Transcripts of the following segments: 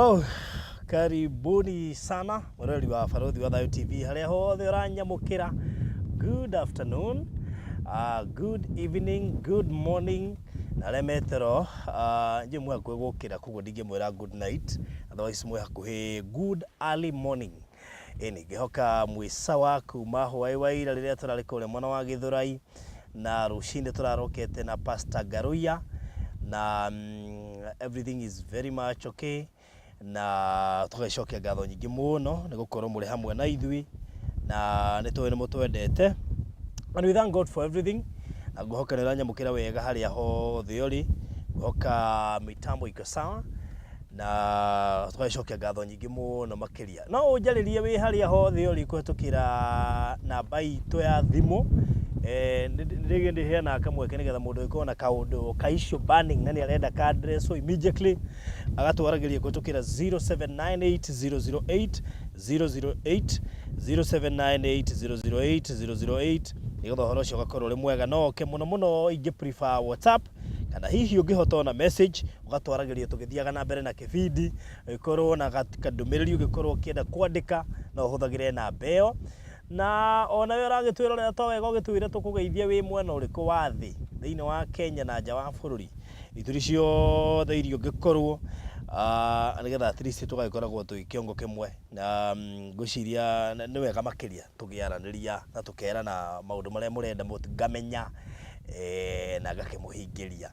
Wow, karibuni sana mwĩroreri wa Barũthi wa Thayũ TV harĩa hothe ũranyamũkĩra. Good afternoon, good evening, good morning na arĩa metero njũĩ mwĩ hakuhĩ gũkĩra koguo ndingĩmwĩra good night, otherwise mwĩ hakuhĩ good early morning. Ĩni ngĩhoka mwĩ sawa kuma hwaĩ wa ira rĩrĩa tũrarĩ kũrĩa mwena wa Gĩthũrai na rũcinĩ tũrarokete na Pastor Ngaruiya na everything is very much okay na tũgagĩcokia ngatho nyingĩ mũno nĩ gũkorwo mũrĩ hamwe na ithuĩ na nĩ tũĩ nĩ mũtwendete and we thank God for everything na ngũhoka nĩ ũranyamũkĩra wega harĩa hothe ũrĩ. Ngũhoka mitambo iko sawa na tũgagĩcokia ngatho nyingĩ mũno makĩria. No ũnjarĩrie wĩ harĩa hothe ũrĩ kũhetũkĩra namba itũ ya thimũ. Rĩngĩ ndĩheanaga kamweke nĩgetha mũndũ ũngĩkorwo na kaũndũ ka issue burning na nĩ arenda ka address immediately agatwaragĩria kũhetũkĩra 0798 008 008, 0798 008 008, nĩgetha ũhoro ũcio ũgakorwo ũrĩ mwega. No oke mũno mũno ingĩ prefer WhatsApp kana hihi ũngĩhota ona message ũgatwaragĩria tũgĩthiaga na mbere na kĩbindi, ũgĩkorwo na kandũmĩrĩri ũngĩkorwo ũkĩenda kwandĩka no ũhũthagĩre namba ĩyo. Na onawe ũragĩtwĩrorera to wega ũgĩtwĩre tũkũgeithie wĩ mwena ũrĩkũ wa thĩ thĩinĩ wa Kenya na nja wa bũrũri, ituri ciothe iria ũngĩkorwo, nĩgetha at least tũgagĩkoragwo twĩ kĩongo kĩmwe na ngwĩciria nĩ wega makĩria tũgĩaranĩria na tũkerana maũndũ marĩa mũrenda ngamenya na ngakĩmũhingĩria.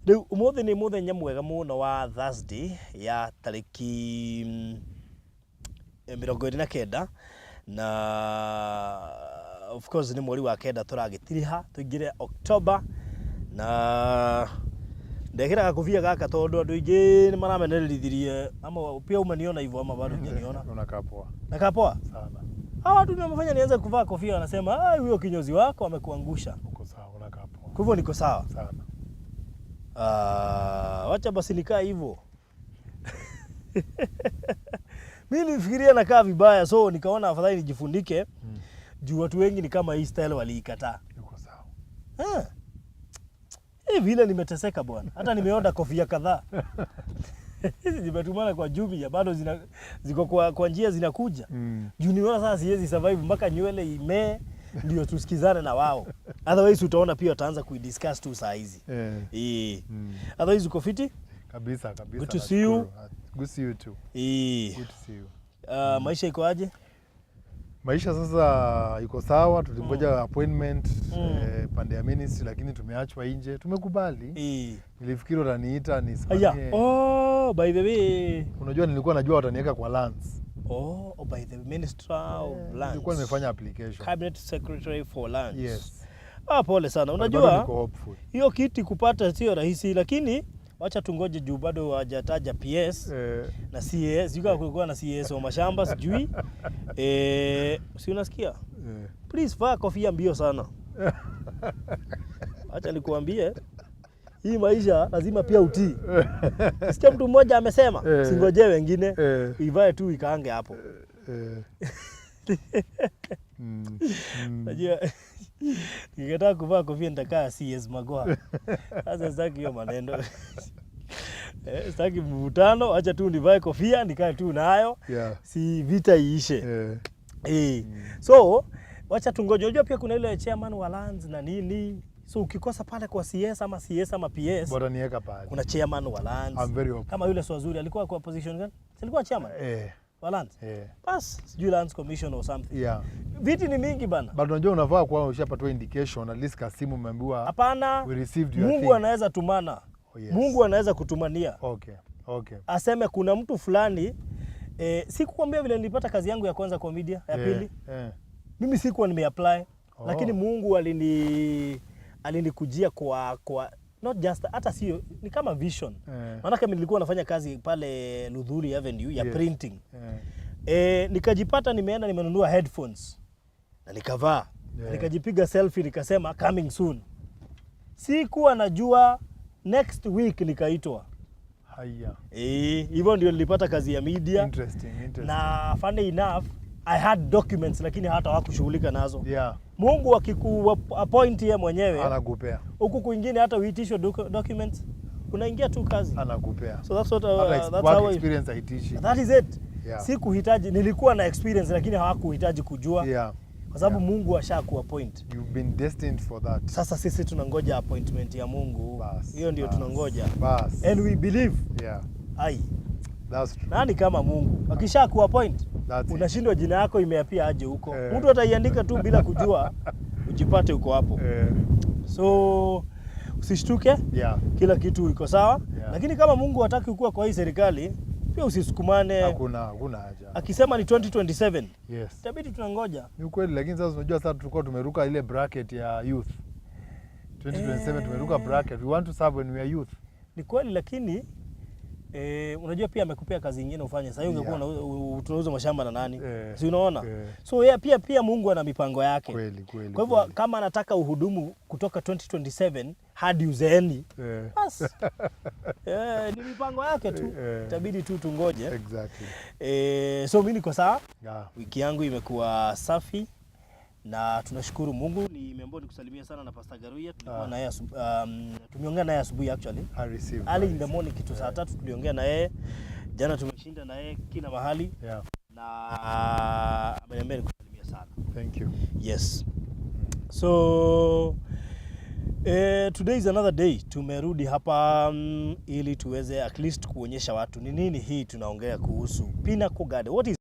Rĩu ũmũthĩ nĩ mũthenya mwega mũno wa Thursday ya tarĩki 29 na of course nĩ mweri wa kenda tũragĩtiriha tũingĩre October na ndekĩra gakobia gaka tondũ andũ aingĩ nĩ maramenererithirie ama pia umeniona hivyo ama bado hujaniona? Unakaa poa. Nakaa poa? Sana. Hawa watu ndio wamefanya nianze kuvaa kofia, wanasema, "Ah, huyo kinyozi wako amekuangusha." Uko sawa, unakaa poa. Kwa hivyo niko sawa. Sana. Ah, wacha basi nikaa hivyo. Mimi nilifikiria nakaa vibaya, so nikaona afadhali nijifunike juu watu wengi ni kama hii style waliikataa. Uko sawa. Ah. Vile nimeteseka bwana. Hata nimeorder kofia kadhaa. Hizi zimetumana kwa Jumia bado ziko kwa njia zinakuja. Juu nimeona sasa siwezi survive mpaka nywele imee ndio tusikizane na wao. Otherwise utaona pia wataanza kuidiscuss tu saa hizi. Otherwise uko fiti? Kabisa kabisa. Good to see you. Nashukuru. Good to see you too. Good to see you. Maisha iko aje? Maisha sasa iko sawa, tulingoja appointment pande ya ministry lakini tumeachwa nje. Tumekubali. Nilifikiri wataniita nisimamie. Oh, by the way. Unajua nilikuwa najua wataniweka kwa lands. Oh, by the Minister of Lands. Nilikuwa nimefanya application. Cabinet Secretary for Lands. Yes. Ah, pole sana. But bado Unajua niko hopeful. hiyo kiti kupata sio rahisi, lakini wacha tungoje juu bado hawajataja PS na CAS. Sijui kama kulikuwa na CAS wa mashamba sijui. Si unasikia? Please vaa kofia mbio sana. Acha nikuambie, hii maisha lazima pia utii. Sikia mtu mmoja amesema, singojee wengine, ivae tu ikaange hapo. Unajua nikikataa kuvaa kofia nitakaa CS Magoha. Sasa sitaki hiyo maneno. Sitaki mvutano, acha tu nivae kofia nikae tu nayo. Si vita iishe. So wacha tungoje. Unajua pia kuna ile chairman wa lands na nini. So ukikosa pale kwa CS ama CS ama PS, Bora niweka pale. kuna chairman wa lands. I'm very hopeful. Kama yule Swazuri alikuwa kwa position gani? Si alikuwa chairman wa lands? Bas, sijui lands commission or something. Viti ni mingi bana. But unajua unafaa kuwa ushapatiwa indication at least kasimu umeambiwa Hapana. we received your Mungu thing. anaweza tumana. Oh, yes. Mungu anaweza kutumania. Aseme kuna mtu fulani, sikukwambia vile nilipata kazi yangu ya kwanza kwa media, ya pili. Mimi sikuwa nimeapply, lakini Mungu alinikujia kwa not just hata sio ni kama vision. Maana kama nilikuwa nafanya kazi pale Luthuli Avenue ya printing. Nikajipata nimeenda nimenunua headphones na nikavaa. Nikajipiga selfie nikasema coming soon. Sikuwa najua next week nikaitwa. Haya. Hivyo ndio nilipata kazi ya media. Interesting, interesting. Na funny enough I had documents lakini hata hawakushughulika nazo. Mungu akiku appoint yeye mwenyewe anakupea. Huku kwingine hata uitishwe documents. Unaingia tu kazi. Anakupea. So that's what Hata that's work how experience haitishi. That is it. Sikuhitaji, nilikuwa na experience lakini hawakuhitaji kujua kwa sababu Mungu ashakuappoint. You've been destined for that. Sasa sisi tunangoja appointment ya Mungu. Bas, Hiyo ndio bas, tunangoja. Bas. And we believe. Ai, That's true. nani kama Mungu? Akisha kuappoint That's it. unashindwa jina yako imeappear aje huko. Eh. Mtu ataiandika tu bila kujua, ujipate uko hapo. So usishtuke, kila kitu iko sawa. Lakini kama Mungu hataki kuwa kwa hii serikali, pia usisukumane. Hakuna haja. Akisema ni 2027, itabidi tunangoja. Ni ukweli, lakini sasa unajua sasa tulikuwa tumeruka ile bracket ya youth. 2027 tumeruka bracket. We want to serve when we are youth. Ni kweli, lakini unajua pia amekupea kazi nyingine ufanye. Sasa ungekuwa tunauza mashamba na nani? Si unaona? So yeah, pia Mungu ana mipango yake. Kweli, kweli. Kwa hivyo kweli. kama anataka uhudumu kutoka 2027 hadi uzeeni, bas ni mipango yake tu. Itabidi tu tungoje. So mimi niko sawa. Wiki yangu imekuwa safi na tunashukuru Mungu. Nimeambiwa nikusalimia sana na Pastor Garuya. Tulikuwa naye tumeongea naye asubuhi actually. I received. Early in the morning kitu saa 3 tuliongea na yeye. Jana tumeshinda na yeye kila mahali. Na ameniambia nikusalimia sana. Thank you. Yes. So today is another day. Tumerudi hapa ili tuweze at least kuonyesha watu ni nini hii tunaongea kuhusu Pinnacle Garden. What is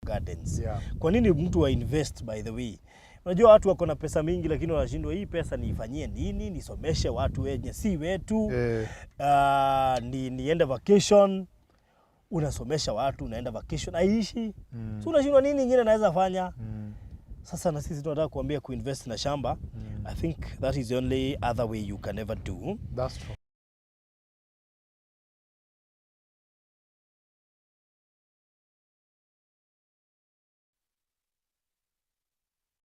Gardens? Kwa nini mtu wa invest, by the way? Unajua watu wako na pesa mingi lakini wanashindwa hii pesa niifanyie nini? Nisomeshe watu wenye si wetu. Niende vacation. Unasomesha watu, unaenda vacation, aishi. So unashindwa nini ingine naweza fanya? Sasa na sisi tunataka kuambia kuinvest na shamba. I think that is the only other way you can ever do. That's true.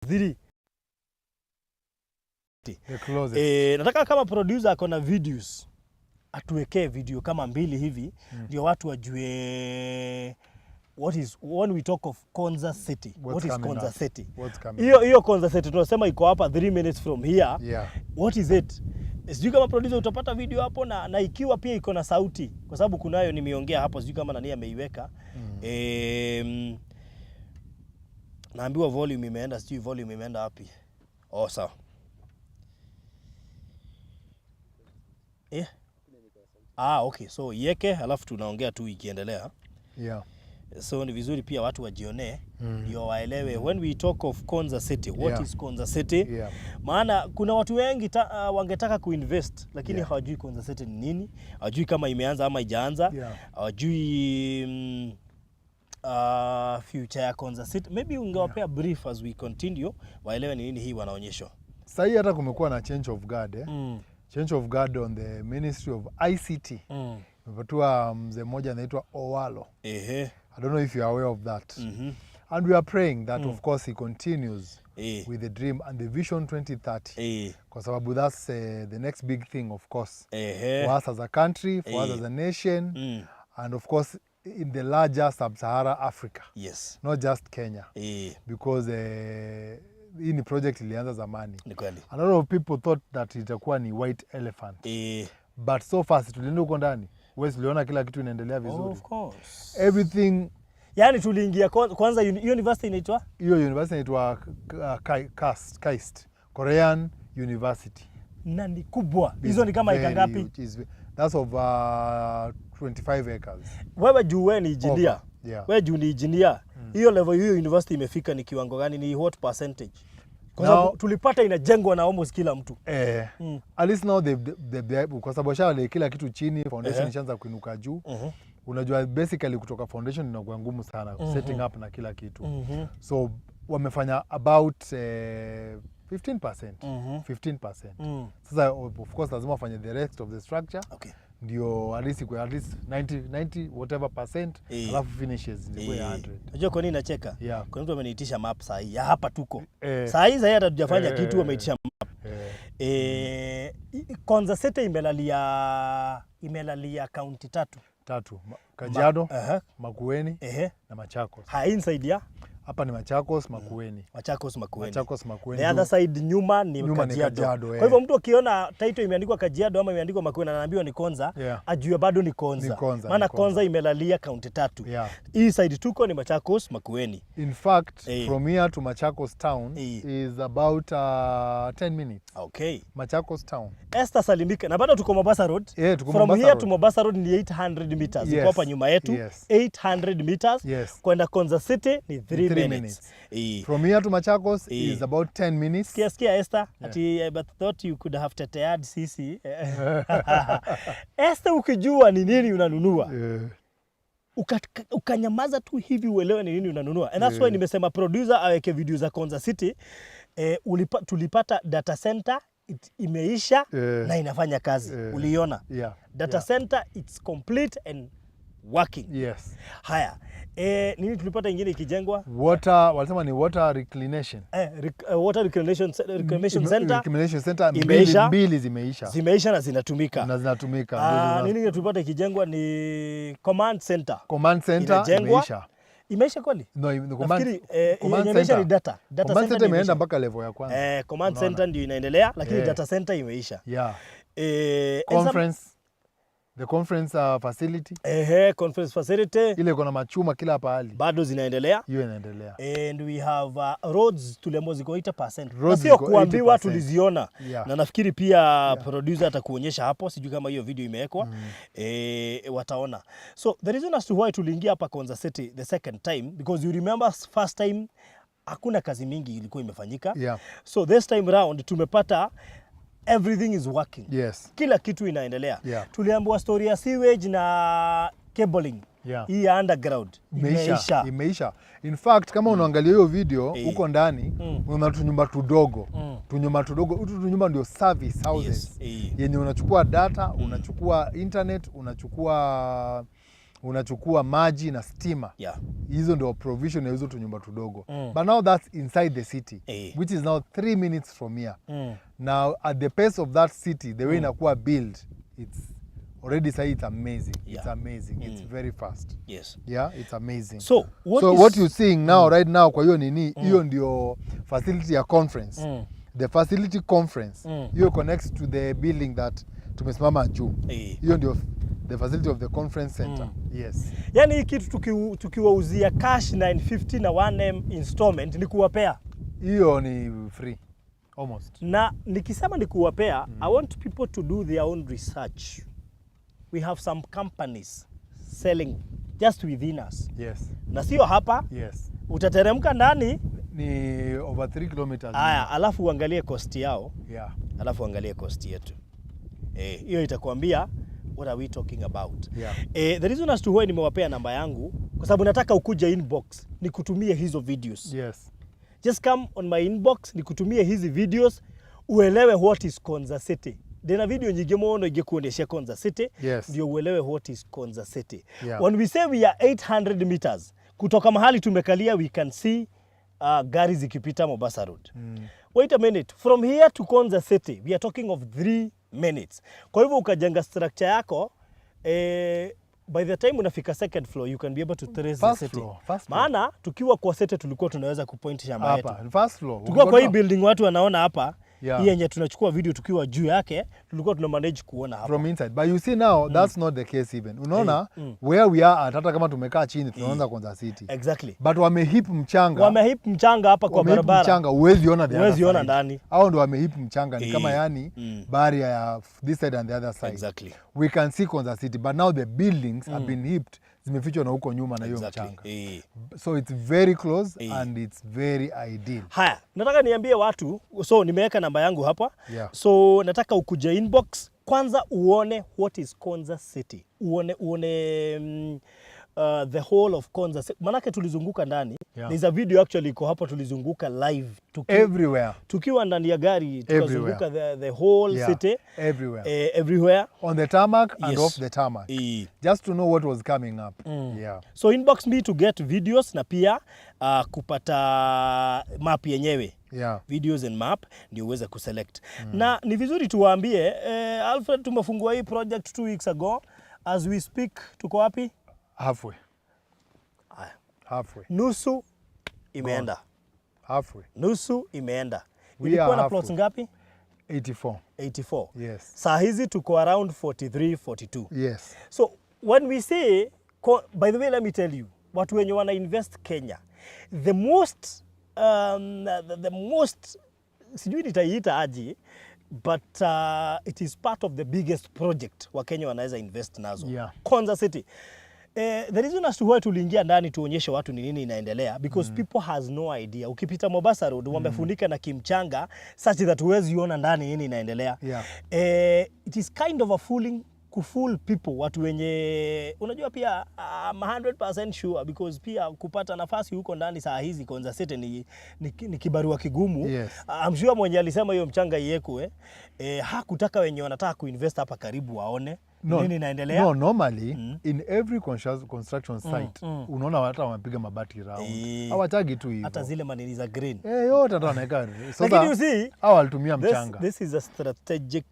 Three. The closest. Nataka kama producer ako na videos atuwekee video kama mbili hivi ndio watu wajue what is, when we talk of Konza City, What's what is coming Konza up? City? What's coming? Hiyo Konza City tunasema iko hapa 3 minutes from here. What is it? Sijui kama producer utapata video hapo na ikiwa pia iko na sauti kwa sababu kunayo nimeongea hapo, sijui kama nani ameiweka. Naambiwa volume imeenda, sijui volume imeenda wapi. Oh, sawa. Okay, so iweke alafu tunaongea tu ikiendelea. So ni vizuri pia watu wajionee ndio waelewe when we talk of Konza City, what is Konza City? Maana kuna watu wengi wangetaka kuinvest lakini hawajui Konza City ni nini, hawajui kama imeanza ama haijaanza, hawajui future ya Konza City. Maybe ungewapea brief as we continue waelewe ni nini hii wanaonyeshwa. Sahii hata kumekuwa na change of guard, eh? Change of guard on the Ministry of ICT. Imepatiwa mzee mmoja anaitwa Owalo. I don't know if you are aware of that. And we are praying that of course he continues with the dream and the vision 2030. Kwa sababu that's the next big thing, of course. For us as a country, for us as a nation, and of course in the larger Sub-Sahara Africa. Not just Kenya. Because hii ni project ilianza zamani. Ni kweli. A lot of people thought that itakuwa ni white elephant. But so far tulienda huko ndani, wewe tuliona kila kitu inaendelea vizuri. Of course. Everything. Yaani tuliingia kwanza university inaitwa? Hiyo university inaitwa KAIST, Korean University. Na ni kubwa. Hizo ni kama eka Very ngapi? huge. That's of 25 acres. Wewe juu wewe ni engineer. Over. Yeah. Wewe juu ni engineer. Hiyo level hiyo university imefika ni kiwango gani? Ni what percentage? Kwa Now sababu tulipata inajengwa na almost kila mtu. At least now kwa sababu washalay kila kitu chini, foundation ishaanza kuinuka juu. Unajua basically kutoka foundation inakuwa ngumu sana setting up na kila kitu. So wamefanya about 15%. 15%. Sasa of course lazima wafanye the rest of the structure. Ndio at least ikuwe at least 90 whatever percent, alafu finishes ndio 100. Unajua kwa nini nacheka? Kuna mtu ameniitisha map saa hii. Ya hapa tuko. Saa hii hata hatujafanya kitu, wameitisha map. Konza City imelalia kaunti tatu. Tatu. Kajiado, Aha. Makueni na Machakos. Ha, inside ya? Hapa ni Machakos Makueni. Machakos Makueni. Machakos Makueni. The other side nyuma ni Nyuma ni Kajiado. Kajiado, Kwa eh. hivyo mtu akiona title imeandikwa Kajiado ama imeandikwa Makueni anaambiwa ni Konza, ajue bado ni Konza. Ni Konza, Maana ni Konza. Konza imelalia kaunti tatu. Hii side tuko ni Machakos Makueni. In fact, Eh. from here to Machakos town is about 10 minutes. Okay. Machakos town. Esther salimika na bado tuko Mombasa Road. Yeah, tuko From Mombasa here Road. to Mombasa Road ni 800 meters. Iko hapa nyuma yetu 800 meters. Kwenda Konza City ni 3 3 minutes. Minutes. From here to Machakos is about 10 minutes. Sikia, sikia Esther, ati but thought you could have tetead sisi. Esther, ukijua ni nini unanunua, ukanyamaza tu hivi uelewe ni nini unanunua. And that's why nimesema producer aweke video za Konza City. Tulipata data center imeisha na inafanya kazi. Uliona? Yeah. Data center, it's complete and working. Yes. Haya. Nini tulipata ingine ikijengwa? Water, walisema ni water reclamation. Water reclamation center. Reclamation center mbili, Imeisha. mbili zimeisha. Zimeisha na zinatumika. Na zinatumika. Ah, Ndio nini tulipata ikijengwa ni command center. Command center Inajengwa. imeisha. Imeisha kweli? No, the command, Nafikiri command yenye imeisha center. ni data. Data Command center center ndio imeenda imeisha. mpaka level ya kwanza. Command Unaona? center ndio inaendelea lakini data center imeisha. And Conference, the conference facility Ehe, conference facility ile iko na machuma kila pahali. Bado zinaendelea. Hiyo inaendelea. And we have roads tuliambiwa ziko 80%. Na Roads sio ziko kuambiwa, 80%. tuliziona. Na nafikiri pia producer atakuonyesha hapo, sijui kama hiyo video imewekwa. Wataona. So the reason as to why tuliingia hapa Konza City the second time, because you remember first time hakuna kazi mingi ilikuwa imefanyika. So this time round tumepata everything is working. Kila kitu inaendelea. Tuliambiwa story ya sewage na cabling. Hii ya underground Imeisha. imeisha. Imeisha. In fact, kama unaangalia hiyo video huko ndani, unaona tunyumba tudogo. Tunyumba tudogo, hutu tunyumba ndio service houses. Yenye unachukua data, unachukua internet, unachukua maji na stima. Hizo ndio provision ya hizo tunyumba tudogo. But now that's inside the city, which is now 3 minutes from here. Now at the pace of that city, the way inakuwa built, it's already say it's amazing. It's amazing. It's very fast. Yeah, it's amazing. So what So is what you're seeing now, right now, kwa hiyo nini, hiyo ndio facility ya conference. The facility conference hiyo connects to the building that tumesimama juu. Hiyo ndio the facility of the conference center. Yes. Yaani hii kitu tukiwauzia cash 950 na 1M installment ni kuwapea. Hiyo ni free almost. Na nikisema ni kuwapea, I want people to do their own research. We have some companies selling just within us. Na sio hapa, utateremka ndani. Ni over 3 kilometers. Haya, alafu uangalie cost yao, alafu uangalie cost yetu. Hiyo itakwambia what are we talking about. The reason as to why nimewapea namba yangu kwa sababu nataka ukuje inbox nikutumie hizo videos. Just come on my inbox nikutumie hizi videos uelewe what is Konza City. Ndina video nyingĩ mũno ingĩkuonesha Konza City ndio uelewe what is Konza City. When we say we are 800 meters kutoka mahali tumekalia, we can see gari zikipita Mombasa Road. Wait a minute, from here to Konza City we are talking of 3 minutes. Kwa hivyo ukajenga structure yako, by the time unafika second floor you can be able to trace the First city. floor, first floor. Maana tukiwa kwa city tulikuwa tunaweza kupoint shamba yetu. Hapa first floor. Tukiwa kwa hii building watu wanaona hapa, hii yenye tunachukua video tukiwa juu yake, tulikuwa tuna manage kuona hapa. From inside, but you see now that's not the case even. Unaona where we are at, hata kama tumekaa chini tunaanza Konza City, but wameheap mchanga. Wameheap mchanga hapa kwa Wameheap barabara. mchanga, huwezi ona the other Huwezi ona side. ndani. Hao ndio wameheap mchanga, ni kama yani barrier ya this side and the other side. We can see Konza City, but now the buildings have been heaped, zimefichwa na huko nyuma na hiyo mchanga. So it's very close and it's very ideal. Haya, nataka niambie watu, so nimeweka namba yangu hapa. So nataka ukuje inbox kwanza uone what is Konza City. Uone the whole of Konza City. Manake tulizunguka ndani. There's a video actually iko hapo tulizunguka live Everywhere. Tukiwa ndani ya gari tukazunguka the whole city. Everywhere. Everywhere. On the tarmac and off the tarmac. Just to know what was coming up. Yeah. So inbox me to get videos na pia kupata map yenyewe. Videos and map ndio uweze kuselect. Na ni vizuri tuwaambie, Alfred, tumefungua hii project 2 weeks ago. As we speak tuko wapi? Halfway. Haya. Halfway. Nusu imeenda. Halfway. Nusu imeenda. We Ilikuwa are na plots halfway. ngapi? 84. 84. Yes. Saa hizi tuko around 43, 42. Yes. So when we say, by the way, let me tell you, watu wenye wana invest Kenya, the most, sijui nitaiita aje, but it is part of the biggest project Wakenya wanaweza invest nazo. Konza City. The reason as to why tuliingia ndani tuonyeshe watu ni nini inaendelea, because people has no idea. Ukipita Mombasa Road, wamefunika na kimchanga such that huwezi ona ndani nini inaendelea. It is kind of a fooling, kufool people, watu wenye unajua pia, I'm 100% sure, because pia kupata nafasi huko ndani saa hizi Konza City ni kibarua kigumu. I'm sure mwenye alisema hiyo mchanga iwekwe, hakutaka wenye wanataka kuinvest hapa karibu waone No, nini inaendelea. No, normally in every construction site unaona hata wamepiga mabati round. Hawachagi tu hivyo. Hata zile manini za green. Eh, yote hata wanaweka. So Lakini you see, hao walitumia mchanga. This is a strategic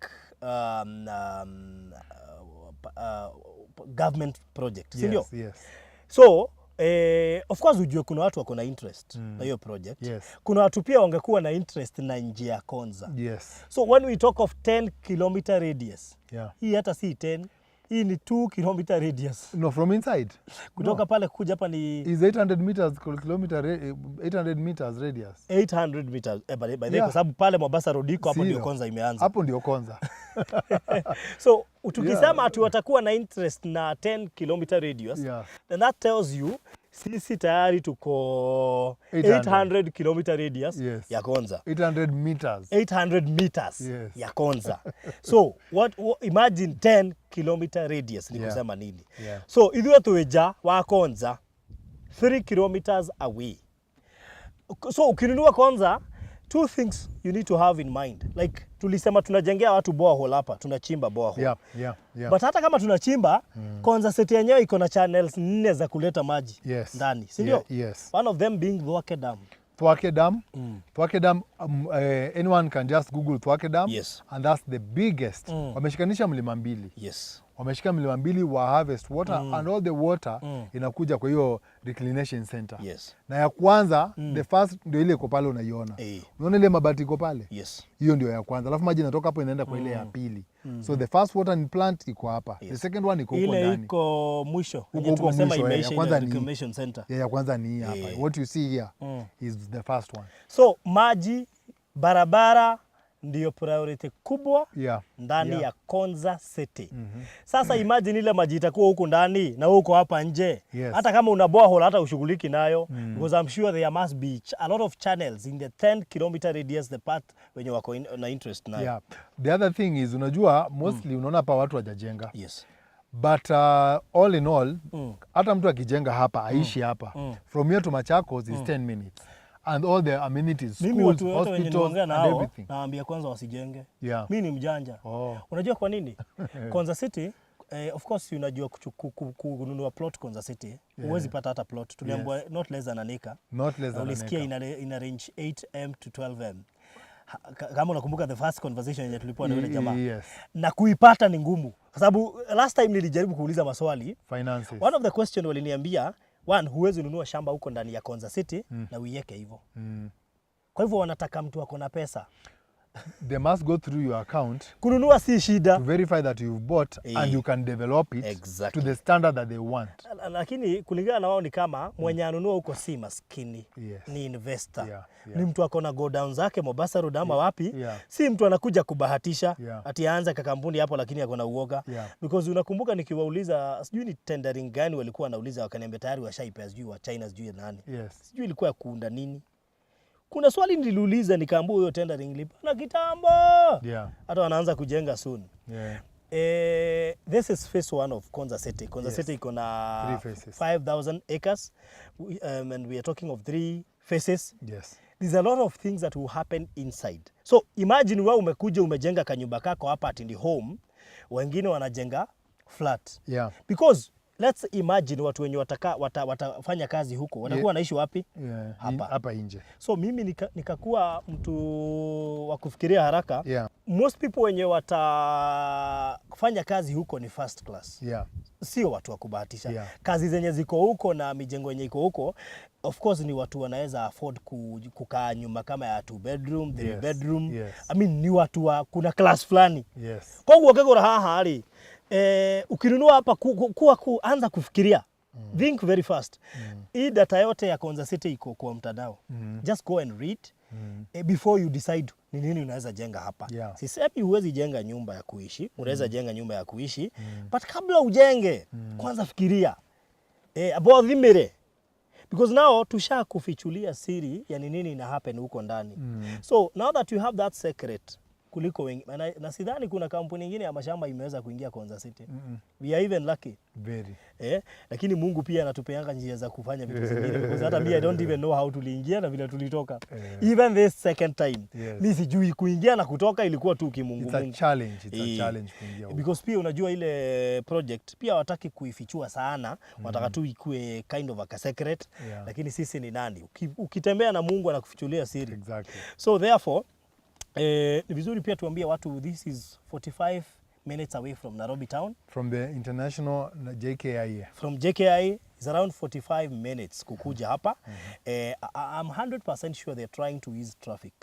government project, si ndio? Yes. So of course ujue kuna watu wako na interest na hiyo project. Kuna watu pia wangekuwa na interest na njia ya Konza. So when we talk of 10 kilometer radius, hii hata si 10, hii ni 2 kilometer radius. No, from inside. Kutoka pale kuja hapa ni Is 800 meters kilometer 800 meters radius. 800 meters. By the way, kwa sababu pale Mombasa Road iko hapo, ndio Sio. Konza imeanza. Hapo ndio Konza. So tukisema ati watakuwa na interest na 10 kilometer radius, then that tells you sisi tayari tuko 800. 800 kilometer radius ya Konza. 800 meters. 800 meters ya Konza. So what, imagine 10 kilometer radius ni kusema nini? Yeah. So ithuĩ twĩ nja wa Konza, 3 kilometers away. So ukinunua Konza, two things you need to have in mind. Like tulisema tunajengea watu borehole hapa, tunachimba borehole. But hata kama tunachimba, Konza City yenyewe iko na channels nne za kuleta maji ndani, si ndio? Yeah, yes. One of them being Thwake Dam. Thwake Dam. Thwake Dam, anyone can just Google Thwake Dam. And that's the biggest. Wameshikanisha mlima mbili. Wameshika mlima mbili wa harvest water and all the water inakuja kwa hiyo reclamation center. Na ya kwanza, the first, ndio ile iko pale unaiona. Unaona ile mabati iko pale? Yes. Hiyo ndio ya kwanza. Alafu maji inatoka hapo inaenda kwa ile ya pili. So the first water plant iko hapa. The second one iko huko Ile ndani. iko mwisho yenye Huko tumesema mwisho, imeisha, ya ile kwanza ni reclamation center. Ya kwanza ni hii hapa. What you see here is the first one. So maji, barabara ndiyo priority kubwa ndani ya Konza City. Sasa imagine ile maji itakuwa huku ndani na huko hapa nje. Hata kama una borehole hata ushughuliki nayo, because I'm sure there must be a lot of channels in the 10 kilometer radius, the part wenye wako na interest nayo. Yeah. The other thing is, unajua mostly unaona hapa watu wajajenga. But all in all, hata mtu akijenga hapa aishi hapa, from here to Machakos is 10 minutes and all the amenities, Mimi schools, watu wote wenye hospitals nimeongea and nao everything. nawaambia kwanza wasijenge. Mi ni mjanja. Unajua kwa nini? Konza City, of course unajua kununua plot Konza City, huwezi pata hata plot. Tuliambiwa not less than an acre. Not less Na than an ulisikia acre. ina range 8M to 12M. Kama unakumbuka the first conversation yenye tulikuwa na yule jamaa. Na kuipata ni ngumu. Kwa sababu last time nilijaribu kuuliza maswali, Finances. one of the question waliniambia, one, huwezi nunua shamba huko ndani ya Konza City na uiweke hivyo. Kwa hivyo wanataka mtu ako na pesa. They must go through your account Kununua si shida. To verify that you've bought and you can develop it to the standard that they want. Lakini kulingana na wao ni kama mwenye anunua huko si maskini, ni investor, ni mtu ako na godown zake Mombasa Road ama wapi, si mtu anakuja kubahatisha ati aanze kakampuni hapo lakini ako na uoga, because unakumbuka nikiwauliza, sijui ni tendering gani walikuwa wanauliza, wakaniambia tayari washaipea sijui wa China, sijui nani, sijui ilikuwa ya kuunda nini. Kuna swali niliuliza nikaambiwa hiyo tendering ilipana kitambo, hata wanaanza kujenga soon. This is phase one of Konza City. Konza City iko na Three phases. 5,000 acres and we are talking of three phases. There's a lot of things that will happen inside. So imagine wewe umekuja umejenga kanyumba kako hapa ati ni home, wengine wanajenga flat. Because Let's imagine watu wenye watafanya kazi huko watakuwa wanaishi wapi? Yeah. Hapa. Hapa nje. So mimi nikakuwa mtu wa kufikiria haraka. Most people wenye watafanya kazi huko ni first class, sio watu wa kubahatisha. Kazi zenye ziko huko na mijengo yenye iko huko, of course ni watu wanaweza afford kukaa nyumba kama ya two bedroom, three bedroom. I mean, ni watu wa kuna class fulani. Koguo ũkĩgũra haha rĩ, ukinunua hapa anza kufikiria, think very fast. Hii data yote ya Konza City iko kwa mtandao. Just go and read before you decide ni nini unaweza jenga hapa. Sisemi huwezi jenga nyumba ya kuishi, unaweza jenga nyumba ya kuishi, but kabla ujenge, kwanza fikiria, abo thimire, because now tusha kufichulia siri ya ni nini ina happen huko ndani. So now that you have that secret kuliko wengi na sidhani kuna kampuni nyingine ya mashamba imeweza kuingia Konza City. We are even lucky. Very. Lakini Mungu pia anatupeanga njia za kufanya vitu zingine, because hata mi I don't even know how tuliingia na vile tulitoka. Even this second time, mi sijui kuingia na kutoka, ilikuwa tu kimungu It's a mungu. Challenge. It's a challenge kuingia huko. Because pia unajua ile project pia hawataki kuifichua sana, wataka tu ikue kind of a secret. Lakini sisi ni nani? Ukitembea na Mungu anakufichulia siri. So therefore, ni vizuri pia tuambie watu this is 45 minutes away from Nairobi town. From the international JKIA. From JKIA is around 45 minutes kukuja hapa. I'm 100% sure they're trying to ease traffic.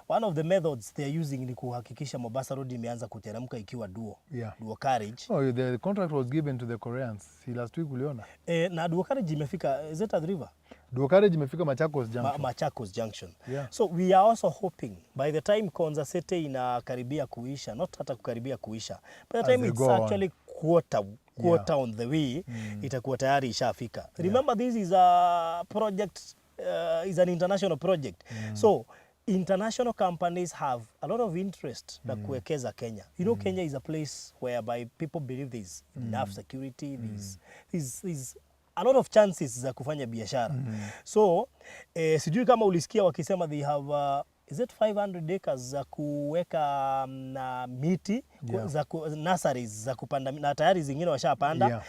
One of the methods they're using ni kuhakikisha Mombasa Road imeanza kuteremka ikiwa duo duo carriage. Oh, the contract was given to the Koreans. Si last week uliona? Na duo carriage imefika, is it at the river? Dual carriage imefika Machakos Junction. Machakos Junction. So we are also hoping by the time Konza City inakaribia kuisha, not hata kukaribia kuisha, by the As time they it's go on. Actually quarter on the way, itakuwa tayari ishafika. Remember, this is a project, is an international project. So international companies have a lot of interest na kuwekeza Kenya. Kenya is a place whereby people believe there's enough security, there's a lot of chances za kufanya biashara. So, sijui kama ulisikia wakisema they have is it 500 acres za kuweka na miti nurseries za kupanda, na tayari zingine washapanda.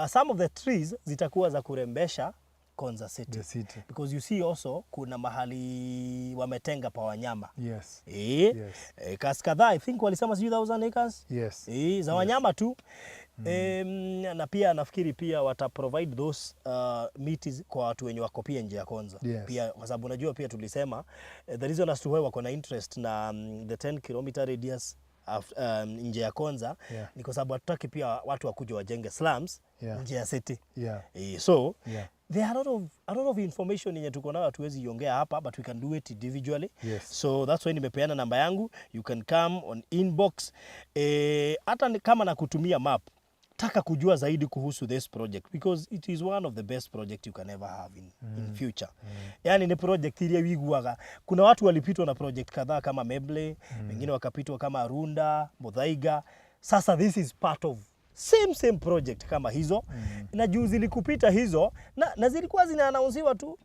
Some of the trees zitakuwa za kurembesha Konza City. The city. Because you see also kuna mahali wametenga pa wanyama. Acres kadhaa, I think walisema sijui 1000 acres. Za wanyama tu. Na pia nafikiri pia wata provide those miti kwa watu wenye wako pia nje ya Konza. Pia kwa sababu unajua pia tulisema, the reason as to why wako na interest na the 10-km radius nje ya Konza ni kwa sababu hatutaki pia watu wakuja wajenge slums nje ya city. So there are a lot of information yenye tuko nayo hatuwezi iongea hapa, but we can do it individually. So that's why nimepeana namba yangu, you can come on inbox. Hata kama nakutumia map, taka kujua zaidi kuhusu this project, because it is one of the best project you can ever have in future. Yani ni project ile wiguaga. Kuna watu walipitwa na project kadhaa kama Meble, wengine wakapitwa kama Runda, Muthaiga. Sasa this is part of same same project kama hizo na juu zilikupita hizo na zilikuwa zinaannouncewa tu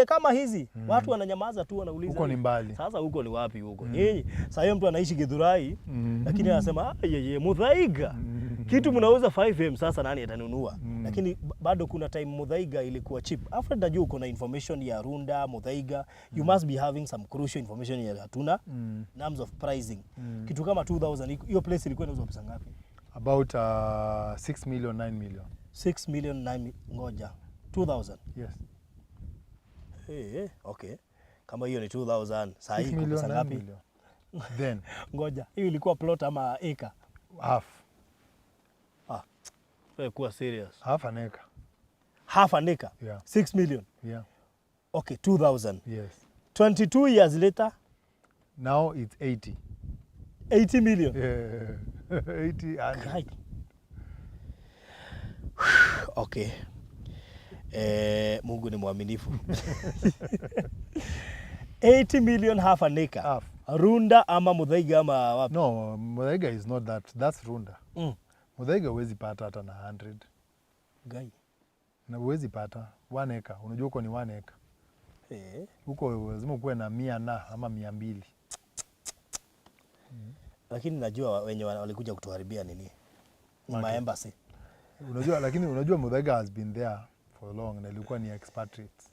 kama hizi, watu wananyamaza tu, wanauliza, Huko ni mbali. "Sasa huko ni wapi huko nyinyi?" Sasa hiyo mtu anaishi Githurai, lakini anasema, "Ah, yeye Muthaiga kitu mnauza 5M, sasa nani atanunua?" Lakini bado kuna time Muthaiga ilikuwa cheap. Alfred, najua uko na information ya Runda, Muthaiga. You must be having some crucial information ya hatuna in terms of pricing. Kitu kama 2000, hiyo place ilikuwa inauzwa pesa ngapi? About 6 million, 9 million. 6 million, 9 ngoja, 2000? Yes. Hey, okay, kama hiyo ni 2000, saa 6 hii iko million, pesa 9 ngapi? Million. Then Ngoja, hiyo ilikuwa plot ama acre? Half. Ah, wewe kuwa serious. Half an acre. Half an acre? Yeah. 6 million? Yeah. Okay, 2000. Yes. 22 years later? Now it's 80. 80 million. Yeah. 80 and Kai. Okay. Mungu ni mwaminifu. 80 million, half an acre. Half. Runda ama Muthaiga ama wapi? No, Muthaiga is not that. That's Runda. Muthaiga huwezi pata hata na 100. Gai. Na huwezi pata 1 acre. Unajua huko ni 1 acre. Huko lazima ukuwe na 100 na ama 200. Lakini najua wenye walikuja kutuharibia nini? Ni Market. Maembassy. Unajua, lakini unajua Muthaiga has been there for long na ilikuwa ni expatriates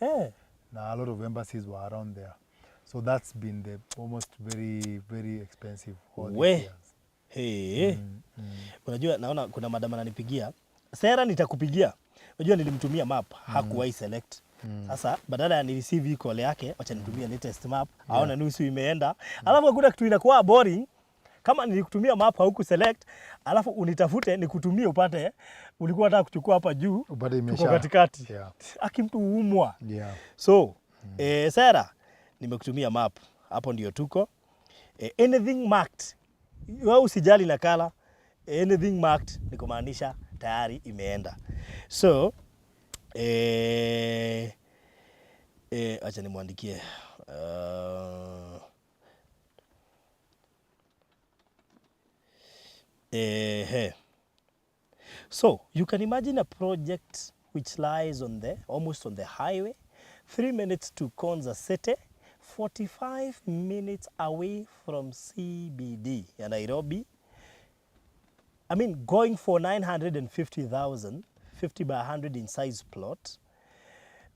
na a lot of embassies were around there, so that's been the almost very very expensive all these We. years. Hey. Unajua naona kuna madam ananipigia. Sera, nitakupigia. Unajua nilimtumia map, hakuwahi select. Sasa badala ya nireceive hii call yake, wacha nitumie latest map, aone nusu imeenda. Alafu hakuna kitu inakuwa boring kama nilikutumia map hauku select, alafu unitafute nikutumie upate ulikuwa unataka kuchukua hapa juu, Upate tuko katikati. Aki mtu huumwa. So, Sera, nimekutumia map. Hapo ndio tuko. Anything marked, wewe usijali na color. Anything marked ni kumaanisha tayari imeenda. So, acha nimwandikie. He. So you can imagine a project which lies on the almost on the highway, 3 minutes to Konza City, 45 minutes away from CBD ya Nairobi. I mean, going for 950,000, 50 by 100 in size plot,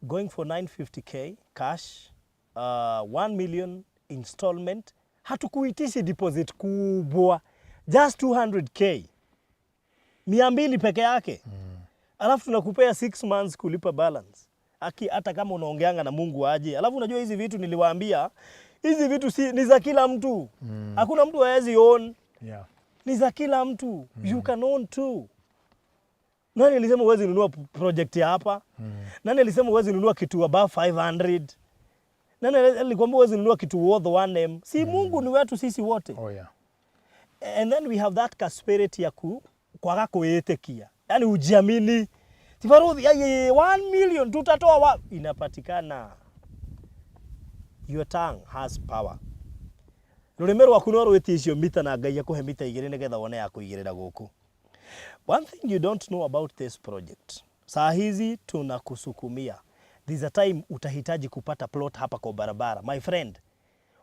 going for 950K cash, 1 million installment. Hatukuitishi deposit kubwa, just 200K, 200 peke yake. Alafu tunakupea 6 months kulipa balance. Aki hata kama unaongeanga na Mungu aje. Alafu unajua hizi vitu niliwaambia, hizi vitu si ni za kila mtu. Hakuna mtu hawezi own, ni za kila mtu. You can own too. Nani alisema huwezi nunua project ya hapa? Nani alisema huwezi nunua kitu above 500? Nani alikwambia huwezi nunua kitu worth 1M? Si Mungu ni wetu sisi wote? Oh yeah. And then we have that ka spirit ya ku kwaga kwĩĩtĩkia, yani ujiamini. Tibaruthi aye 1 million tutatoa wa inapatikana. Your tongue has power. Rũrĩmĩ rwaku no rwĩtie icio mita na Ngai akũhe mita 2 nĩgetha wone ya kũigĩrĩra gũkũ. One thing you don't know about this project, saa hizi tunakusukumia. There's a time utahitaji kupata plot hapa kwa barabara, my friend.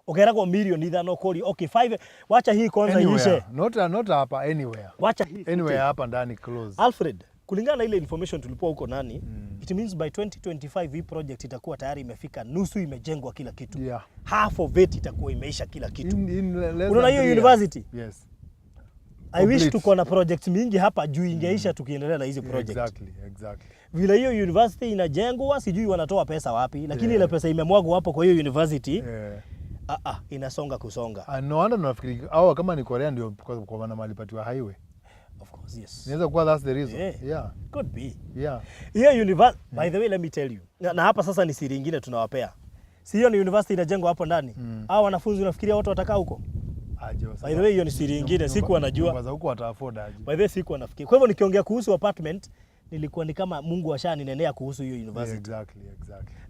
Ukeragwo milioni 5 kori, okay, 5, wacha hii kwanza iishe. Anywhere. Not hapa, anywhere. Wacha hii Anywhere hapa ndani close. Alfred, kulingana na ile information tulipewa huko nani, it means by 2025 hii project itakuwa tayari imefika nusu, imejengwa kila kitu. Half of it itakuwa imeisha kila kitu. In less Unaona than hiyo 3 years. University? Yes. I wish Complete. tuko na project mingi hapa juu ingeisha tukiendelea na hizi project. Exactly. Vile hiyo university inajengwa, sijui wanatoa pesa wapi, lakini ile pesa imemwagwa hapo kwa hiyo university, ah, ah, inasonga kusonga. And no wonder nafikiri au kama ni Korea ndio kwa maana walipatiwa highway. Of course, yes. Inaweza kuwa that's the reason. Yeah. Could be. Hiyo university, by the way, let me tell you. Na hapa sasa ni siri ingine tunawapea. Si hiyo ni university inajengwa hapo ndani? Hao wanafunzi unafikiria watu watakaa huko? Aje. By the way, hiyo ni siri ingine, sikuwa najua. Nyumba za huko wata afford aje? By the way, sikuwa nafikiri. Kwa hivyo nikiongea kuhusu apartment, nilikuwa ni kama Mungu ashaninenea kuhusu hiyo university. Exactly.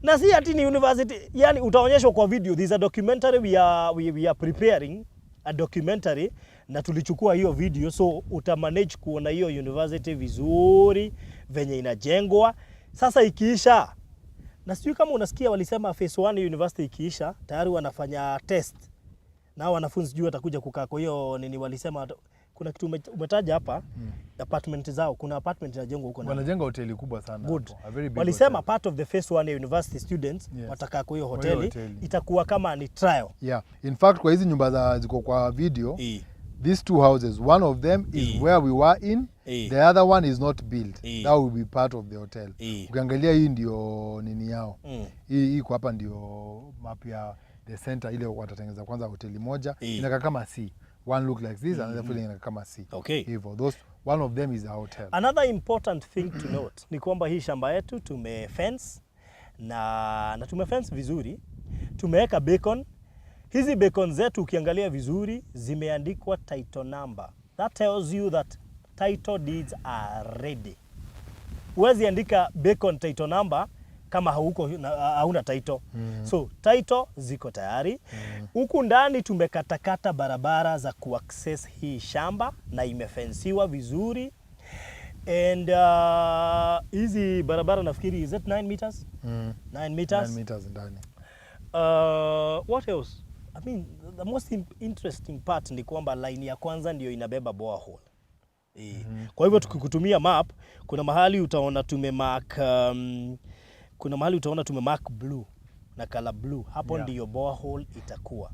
Na si ati ni university, yani utaonyeshwa kwa video. There's a documentary we are preparing a documentary na tulichukua hiyo video, so utamanage kuona hiyo university vizuri venye inajengwa. Sasa ikiisha, na sijui kama unasikia walisema phase 1 university ikiisha tayari wanafanya test na wanafunzi sijui watakuja kukaa kwa hiyo nini. Walisema kuna kitu umetaja hapa, apartment zao, kuna apartment inajengwa huko ndani. Wanajenga hoteli kubwa sana Good. hapo. A very big Walisema hotel. part of the phase 1 ya university students watakaa kwa hiyo Kwa hiyo hoteli, hoteli. Itakuwa kama ni trial. Yeah. In fact, kwa hizi nyumba za ziko kwa video, these two houses, one of them is where we were in, the other one is not built. That will be part of the hotel. Ukiangalia hii ndio nini yao. Hii iko hapa ndio map ya the center ile watatengeneza kwanza hoteli moja. Inakaa kama C. One look like this, another feeling inakaa kama C. Hivyo those, one of them is a hotel. Another important thing to note ni kwamba hii shamba yetu tumefence na tumefence vizuri, tumeweka beacon. Hizi beacon zetu ukiangalia vizuri zimeandikwa title number. That tells you that title deeds are ready. Huwezi andika beacon title number kama hauna title. So title ziko tayari. Huku ndani tumekatakata barabara za kuaccess hii shamba na imefensiwa vizuri. And hizi barabara nafikiri, is it 9 meters? 9 meters. 9 meters ndani. What else? I mean, the most interesting part ni kwamba line ya kwanza ndio inabeba borehole. Kwa hivyo tukikutumia map, kuna mahali utaona tumemark kuna mahali utaona tumemark blue na color blue hapo, ndiyo borehole itakuwa.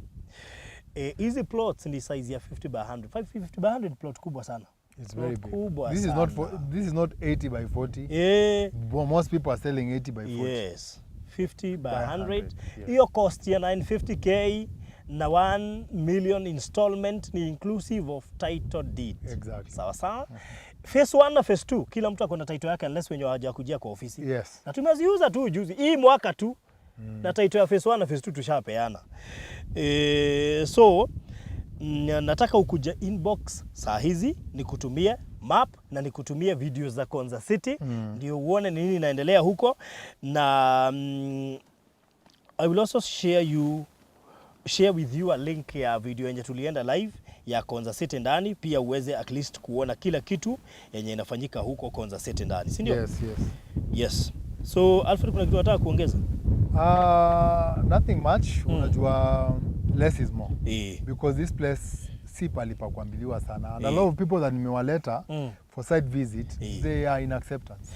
Hizi plots ni size ya 50 by 100. 50 by 100, plot kubwa sana. It's Plot very big. kubwa This is not sana. for, this is not 80 by 40. Most people are selling 80 by 40. Yes, 50 by By 100. 100, yes. Hiyo cost ya 950K na 1 million installment ni inclusive of title deed. Exactly. Sawa sawa. Phase 1 na phase 2 kila mtu akona title yake unless wenye hawajakujia kwa ofisi. Yes. Na tumeziuza tu juzi hii mwaka tu, na title ya phase 1 na phase 2 tushapeana. So nataka ukuja inbox saa hizi nikutumie map na nikutumie video za Konza City, ndio uone nini inaendelea huko, na I will also share with you a link ya video yenye tulienda live ya Konza City ndani, pia uweze at least kuona kila kitu yenye inafanyika huko Konza City ndani, si ndio? Yes. Yes. So Alfred, kuna kitu nataka kuongeza? Nothing much. Unajua, less is more. Because this place si pali pa kuambiliwa sana. And a lot of people that nimewaleta for site visit, they are in acceptance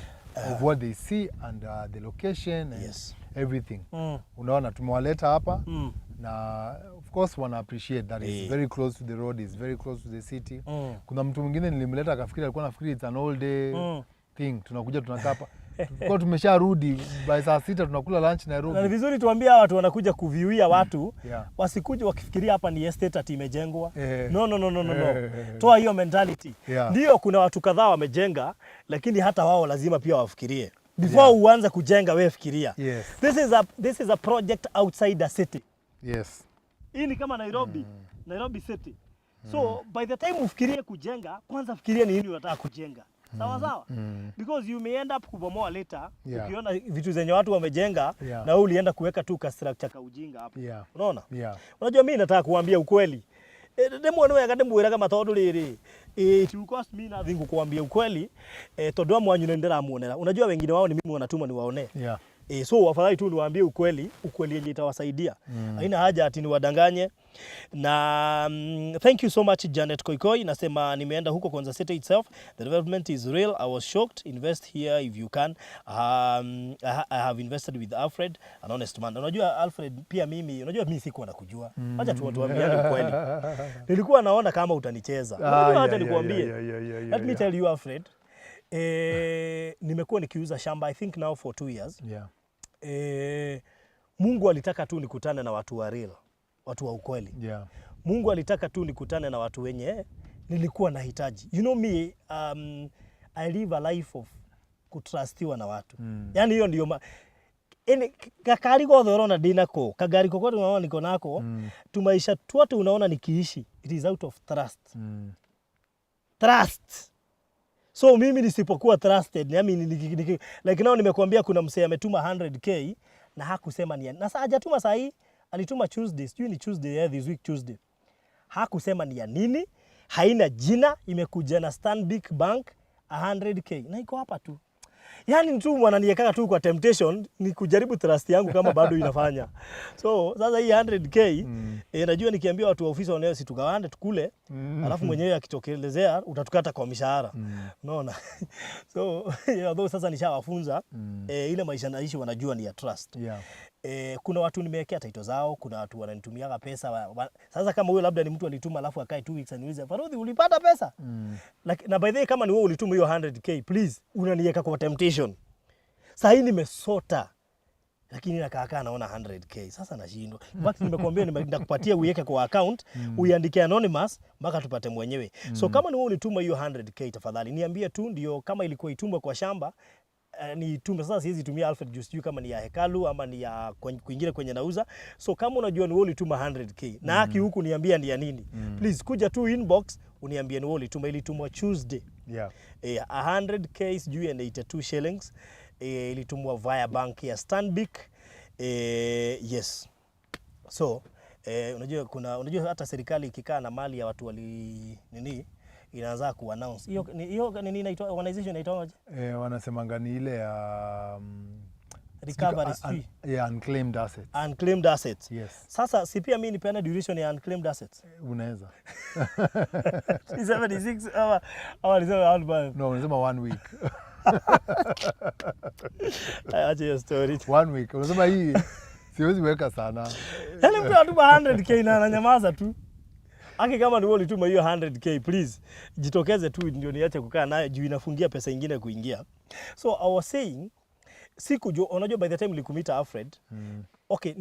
of what they see and the location and everything. Unaona, tumewaleta hapa na of course wana appreciate that it's very close to the road, it's very close to the city. Kuna mtu mwingine nilimleta akafikiri, alikuwa nafikiri it's an all day thing. Tunakuja, tunakaa hapa. Tulikuwa tumesharudi by saa 6, tunakula lunch Na ni Nairobi. vizuri tuambie hawa watu wanakuja kuviewia watu wasikuje wakifikiria hapa ni estate ati imejengwa. No, no, no, no, no, no. Toa hiyo mentality. Ndio kuna watu kadhaa wamejenga, lakini hata wao lazima pia wafikirie. Before uanze kujenga, wewe fikiria. This is a project outside the city. Hii ni kama Nairobi, Nairobi City. So by the time ufikirie kujenga, kwanza fikiria ni nini unataka kujenga. Sawa sawa? Because you may end up kubomoa later ukiona vitu zenye watu wamejenga na wewe ulienda kuweka tu ka structure ka ujinga hapo. Unaona? Yeah. Unajua mimi nataka kuambia ukweli. Ndimwe nĩ wega ndĩmwĩraga ma tondũ rĩrĩ, it will cost me nothing kukuambia ukweli, tondũ amwe anyu nĩ ndĩramuonera. Unajua wengine wao ni mimi wanatuma niwaonee. So afadhali tu niwaambie ukweli, ukweli yenye itawasaidia. Haina haja ati niwadanganye. Na thank you so much, Janet Koikoi. Nasema nimeenda huko Konza City itself. The development is real. I was shocked. Invest here if you can. I have invested with Alfred, an honest man. Unajua Alfred, pia mimi, unajua mimi sikuwa nakujua. Acha tu tuambiane ukweli. Nilikuwa naona kama utanicheza. Unajua, acha nikuambie. Let me tell you, Alfred. Nimekuwa nikiuza shamba, I think now for 2 years. Mungu alitaka tu nikutane na watu wa real, watu wa ukweli. Mungu alitaka tu nikutane na watu wenye nilikuwa nahitaji. You know me, I live a life of kutrustiwa na watu. Yani hiyo ndio yani kakari gothe ũrona ndinako, kagari kokote unaona niko nako, tumaisha twote unaona nikiishi, it is out of trust. Trust. So mimi nisipokuwa trusted, yani like now nimekuambia kuna msee ametuma 100K na hakusema ni, na saa hajatuma saa hii, alituma Tuesday, sijui ni Tuesday, yeah, this week Tuesday. Hakusema ni ya nini, haina jina, imekuja na Stanbic Bank, 100K na iko hapa tu. Yaani tu wananiwekaka tu kwa temptation, ni kujaribu trust yangu kama bado inafanya. So sasa hii 100K, najua nikiambia watu wa ofisi wanayo si tugawane tukule, alafu mwenyewe akitokelezea utatukata kwa mishahara. Unaona? So although sasa nishawafunza, ile maisha naishi wanajua ni ya trust. Kuna watu nimewekea title zao, kuna watu wananitumiaga pesa sasa kama huyo labda ni mtu alituma alafu akae 2 weeks aniulize, "Farodhi, ulipata pesa?" Like, na by the way, kama ni wewe ulituma hiyo 100K, please, unaniweka kwa temptation. Sasa hii nimesota, lakini nakaa kaa naona 100K, sasa nashindwa. In fact nimekuambia nitakupatia uiweke kwa account, uiandike anonymous mpaka tupate mwenyewe. So kama ni wewe ulituma hiyo 100K, tafadhali niambie tu, ndio kama ilikuwa itumwe kwa shamba, niitume. Sasa siwezi tumia Alfred juu sijui kama ni ya hekalu ama ni ya kwingine kwenye nauza. So kama unajua ni wewe ulituma 100K na haki huku niambia ni ya nini, please kuja tu inbox uniambie ni wewe ulituma. Ilitumwa Tuesday. 100K sijui and 82 shillings, ilitumwa via bank ya Stanbic. Yes, so unajua kuna, unajua hata serikali ikikaa na mali ya watu wali nini, inaanza kuannounce hiyo hiyo nini, inaitwa organization inaitwa aje? Wanasemanga ni ile ya Recovery sijui. Yeah, unclaimed assets. Unclaimed assets. Yes. Sasa si pia mi nipeane duration ya unclaimed assets? Unaweza. Niseme ni 6 ama niseme one month? No, unasema one week. Acha hiyo story. One week. Unasema hii siwezi weka sana. Yaani mtu anatuma 100K na ananyamaza tu. Aki kama ni wewe ulituma hiyo 100K, please jitokeze tu ndio niache kukaa nayo juu inafungia pesa ingine kuingia. So I was saying sikujua, unajua by the time nilikumeet Alfred, okay,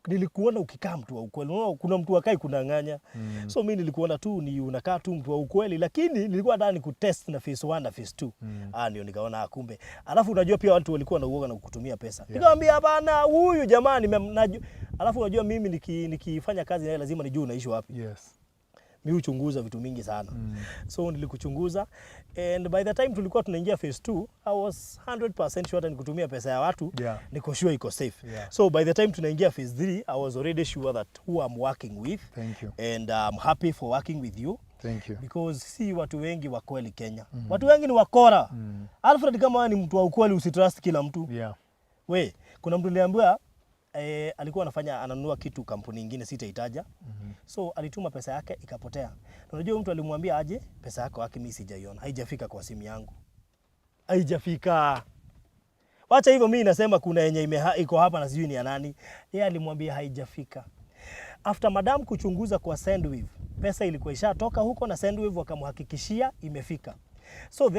nilikuona ukikaa mtu wa ukweli. Unaona kuna mtu akai kunang'anya. So mi nilikuona tu ni unakaa tu mtu wa ukweli, lakini nilikuwa nataka nikutest na phase 1 na phase 2. Ah, ndio nikaona, ah, kumbe. Alafu unajua pia watu walikuwa na uoga na kukutumia pesa. Nikamwambia hapana, huyu jamaa alafu unajua mimi nikifanya kazi naye lazima nijue unaishi wapi. Mi huchunguza vitu mingi sana. So nilikuchunguza and by the time tulikuwa tunaingia phase 2, I was 100% sure hata nikutumia pesa ya watu, niko sure iko safe. So by the time tunaingia phase 3, I was already sure that who I'm working with Thank you. and I'm happy for working with you Thank you. because si watu wengi wa kweli Kenya. Watu wengi ni wakora. Alfred, kama wewe ni mtu wa ukweli, usitrust kila mtu. We, kuna mtu niliambiwa alikuwa anafanya ananunua kitu kampuni ingine sitaitaja. So alituma pesa yake ikapotea. Na unajua mtu alimwambia aje, "Pesa yako yake mimi sijaiona, haijafika kwa simu yangu." Haijafika. Wacha hivyo, mimi nasema kuna yenye iko hapa na sijui ni ya nani. Yeye alimwambia haijafika. After madam kuchunguza kwa Sendwave, pesa ilikuwa ishatoka huko na Sendwave wakamhakikishia imefika. So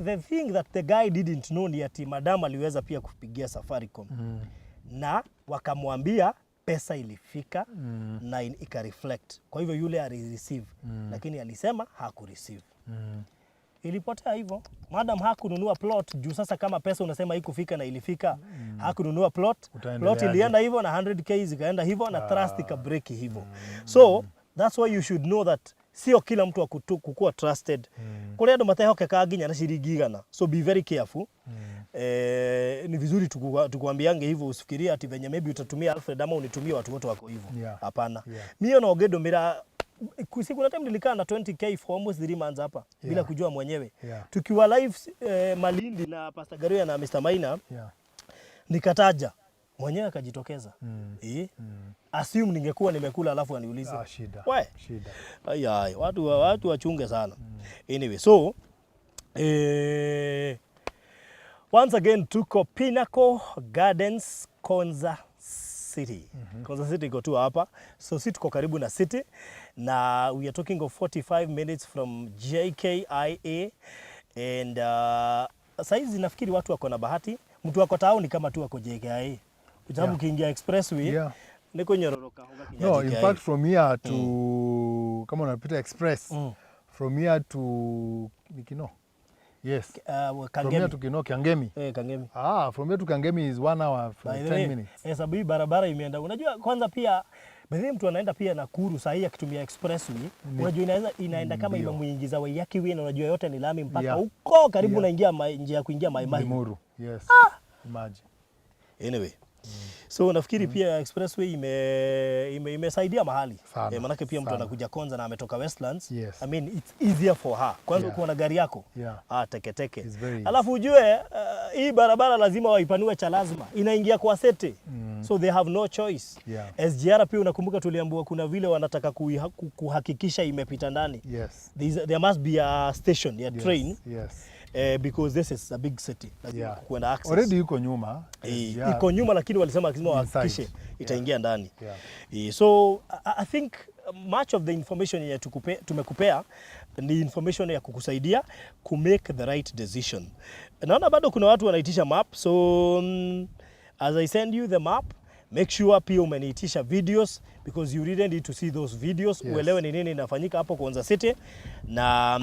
the thing that the guy didn't know ni ati madam aliweza pia kupigia Safaricom na wakamwambia pesa ilifika na ikareflect. Kwa hivyo yule alireceive lakini alisema hakureceive. Ilipotea hivyo. Madam hakununua plot juu sasa kama pesa unasema haikufika na ilifika, hakununua plot. Plot Utaendeleaje? ilienda hivyo na 100K zikaenda hivyo na trust ikabreak hivyo. So that's why you should know that sio kila mtu kukuwa trusted. Kuri andu matehokekaga nginya na ciringi 100. So be very careful. Ni vizuri tukuambiange hivyo, usifikirie ati venye maybe utatumia Alfred ama unitumie watu wote wako hivyo. Hapana. Mimi ona ũngĩndũmĩra kuna time nilikaa na 20K for almost 3 months hapa bila kujua mwenyewe. Tukiwa live Malindi na Pastor Garuya na Mr. Maina, nikataja mwenyewe akajitokeza. Assume ningekuwa nimekula alafu aniulize. Ah, shida. We. Shida. Ai, ai, watu wachunge sana. Anyway, so once again tuko Pinnacle Gardens, Konza City. Konza City iko tu hapa. So si tuko karibu na city na we are talking of 45 minutes from JKIA and saizi nafikiri watu wako na bahati. Mtu wako town kama tu wako JKIA. Kwa sababu ukiingia expressway ni kunyororoka ugakinya No, in JKIA. fact from here to kama unapita express from here to ni Kino. Yes. From here Kangemi. to Kino, Kangemi. Eh, Kangemi. Ah, from here to Kangemi is 1 hour for By the 10 way, minutes. Sababu hii barabara imeenda. Unajua kwanza pia by the way, mtu anaenda pia Nakuru saa hii akitumia expressway, unajua inaweza inaenda kama Mbio. imemuingiza Waiyaki Way na unajua yote ni lami mpaka huko karibu unaingia njia ya kuingia Mai Mahiu. Limuru. Yes. Imagine. Anyway. So nafikiri pia expressway imesaidia mahali. Sana, Manake pia mtu sana. anakuja Konza na ametoka Westlands. Yes. I mean, it's easier for her. Kwanza ukiwa na gari yako. Ah, teke teke. It's very easy. Alafu ujue hii barabara lazima waipanue cha lazima. Inaingia kwa city. So they have no choice. SGR pia unakumbuka tuliambiwa kuna vile wanataka kuhakikisha imepita ndani. There must be a station ya train because this is a big city. Lazima kuwe na access. Already iko nyuma. SGR. Iko nyuma lakini walisema lazima Inside. wahakikishe itaingia ndani. So I think much of the information yenye tumekupea ni information ya kukusaidia ku make the right decision. Naona bado kuna watu wanaitisha map, so as I send you the map, make sure pia umeniitisha videos because you really need to see those videos uelewe ni nini inafanyika hapo Konza City na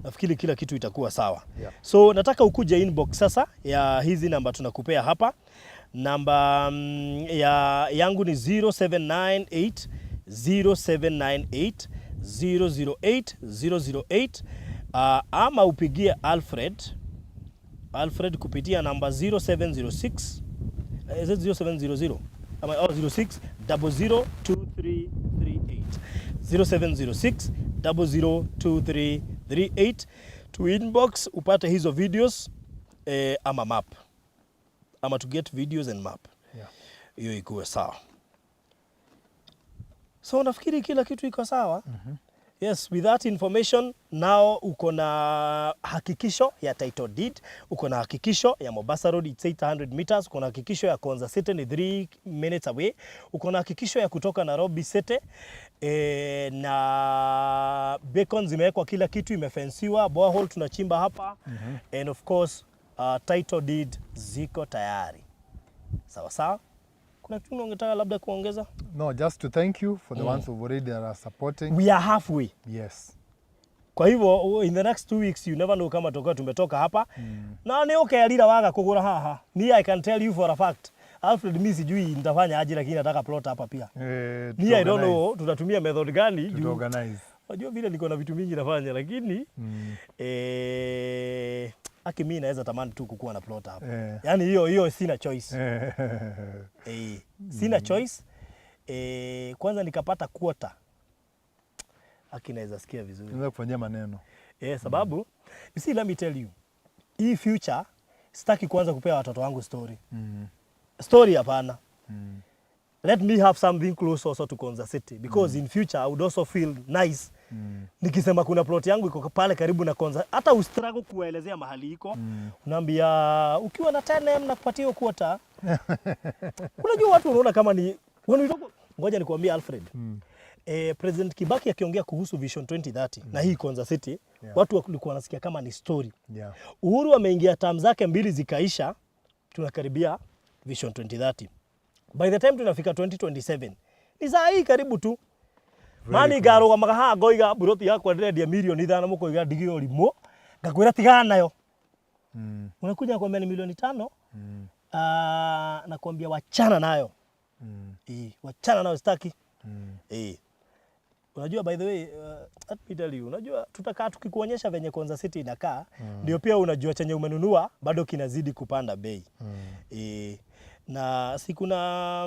nafikiri kila kitu itakuwa sawa. So nataka ukuje inbox sasa ya hizi namba tunakupea hapa. Namba ya yangu ni 0798 0798 008 008, ama upigie Alfred kupitia namba 0706, is it 0700 ama, oh, 06 002338, 0706 002338 to inbox upate hizo videos ama map. Ama to get videos and map. Yeah. Hiyo ikuwe sawa. So nafikiri kila kitu iko sawa. Yes, with that information now uko na hakikisho ya title deed, uko na hakikisho ya Mombasa Road, it's 800 meters, uko na hakikisho ya Konza City ni 3 minutes away, uko na hakikisho ya kutoka Nairobi City, na beacons zimewekwa, kila kitu imefensiwa, borehole tunachimba hapa and of course title deed ziko tayari. Sawa sawa. Kuna kitu ungetaka labda kuongeza? No, just to thank you for the ones who've already are supporting. We are halfway. Yes. Kwa hivyo in the next 2 weeks, you never know kama tutakuwa tumetoka hapa na nĩ ũkerira waga kũgũra haha. Ni I can tell you for a fact, Alfred, mi sijui nitafanya aje, lakini nataka plot hapa pia. Ni I don't Tutaorganize. Know tutatumia method gani juu Tutaorganize. Unajua vile niko na vitu mingi nafanya, lakini aki mi naweza tamani tu kukuwa na plot hapa. Yaani hiyo hiyo sina choice. Sina choice. Kwanza nikapata quarter, aki naweza sikia vizuri. Tunaweza kufanyia maneno. Sababu you see, let me tell you, hii future sitaki kuanza kupea watoto wangu story. Story hapana. Let me have something close also to Konza City because in future I would also feel nice nikisema kuna plot yangu iko pale karibu na Konza. Hata ustruggle kuelezea mahali iko, unaambia ukiwa na 10M nakupatia hiyo quarter. Unajua watu wanaona kama ni when we talk, ngoja nikuambie, Alfred. President Kibaki akiongea kuhusu Vision 2030 na hii Konza City, watu walikuwa wanasikia kama ni story. Uhuru ameingia, term zake mbili zikaisha, tunakaribia Vision 2030. By the time tunafika 2027 ni saa hii karibu tu mani ngarũgamaga haha ngoiga mburoti yakwa ndĩrendia 5 milioni mũkoiga ndigio ũrimũ, ngakwĩra tigana nayo. Unakuja kuambia ni milioni 5. Nakwambia wachana nayo. Wachana nayo, sitaki. Unajua, by the way, let me tell you, unajua tutakaa tukikuonyesha venye Konza City inakaa, ndio pia unajua chenye umenunua bado kinazidi kupanda bei. Na si kuna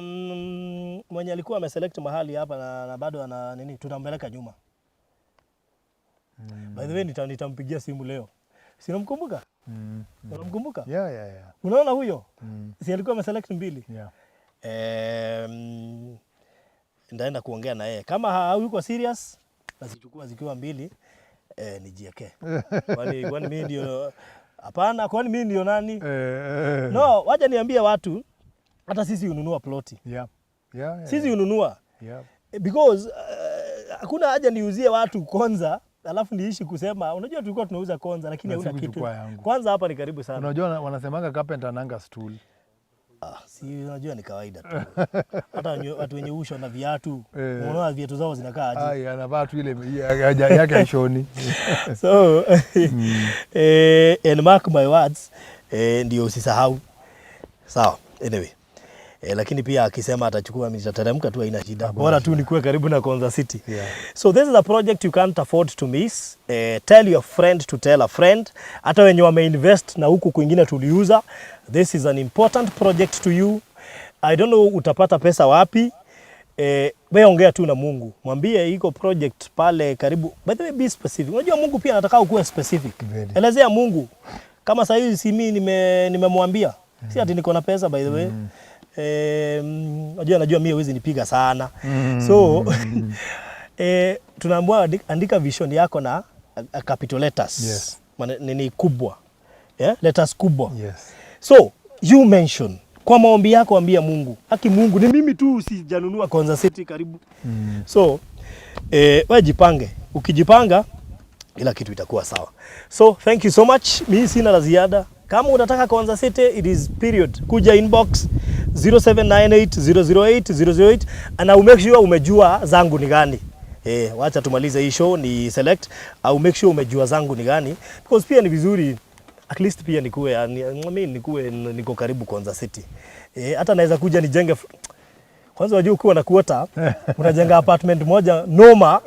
mwenye alikuwa ameselect mahali hapa na bado ana nini, tunampeleka nyuma. By the way, nitampigia simu leo. Si unamkumbuka? Mm. Unamkumbuka? Yeah. Unaona huyo? Si alikuwa ameselect mbili? Yeah. Ndaenda kuongea na yeye kama hayuko serious, nazichukua zikiwa mbili, nijiekee. Kwani mimi ndio hapana, kwani mimi ndio nani? No, wacha niambie watu, hata sisi hununua ploti. Sisi hununua because hakuna haja niuzie watu Konza alafu niishi kusema unajua tulikuwa tunauza Konza lakini Na hauna kitu. sikuchukua yangu. Kwanza hapa ni karibu sana. Unajua wanasemanga carpenter hananga stool. Ah, si unajua ni kawaida tu. Hata watu wenye usho na viatu, unaona viatu zao zinakaa aje? Ai, anavaa tu ile yake haishoni. So and mark my words, ndio usisahau. Sawa, anyway. Lakini pia akisema atachukua, mimi nitateremka tu, haina shida. Bora tu nikuwe karibu na Konza City. So this is a project you can't afford to miss. Tell your friend to tell a friend. Hata wenye wameinvest na huku kwingine tuliuza. This is an important project to you. I don't know utapata pesa wapi. We ongea tu na Mungu. Mwambie iko project pale karibu. By the way, be specific. Unajua Mungu pia anataka ukuwe specific. Very. Elezea Mungu. Kama sasa hivi si mimi nimemwambia. Si ati niko na pesa, by the way. Unajua mimi huwezi nipiga sana. So tunaambiwa andika vision yako na a capital letters. Nini kubwa. Yeah? Letters kubwa. So you mention kwa maombi yako, ambia Mungu, haki Mungu, ni mimi tu sijanunua Konza City karibu. So wewe jipange, ukijipanga kila kitu itakuwa sawa. So thank you so much, mimi sina la ziada. Kama unataka Konza City, it is period. Kuja inbox 0798 008 008 and I will make sure umejua zangu ni gani. Wacha tumalize hii show ni select. I will make sure umejua zangu ni gani because pia ni vizuri at least pia nikuwe, I mean, nikuwe niko karibu Konza City. Hata naweza kuja nijenge. Kwanza wajua ukiwa na quarter unajenga apartment moja noma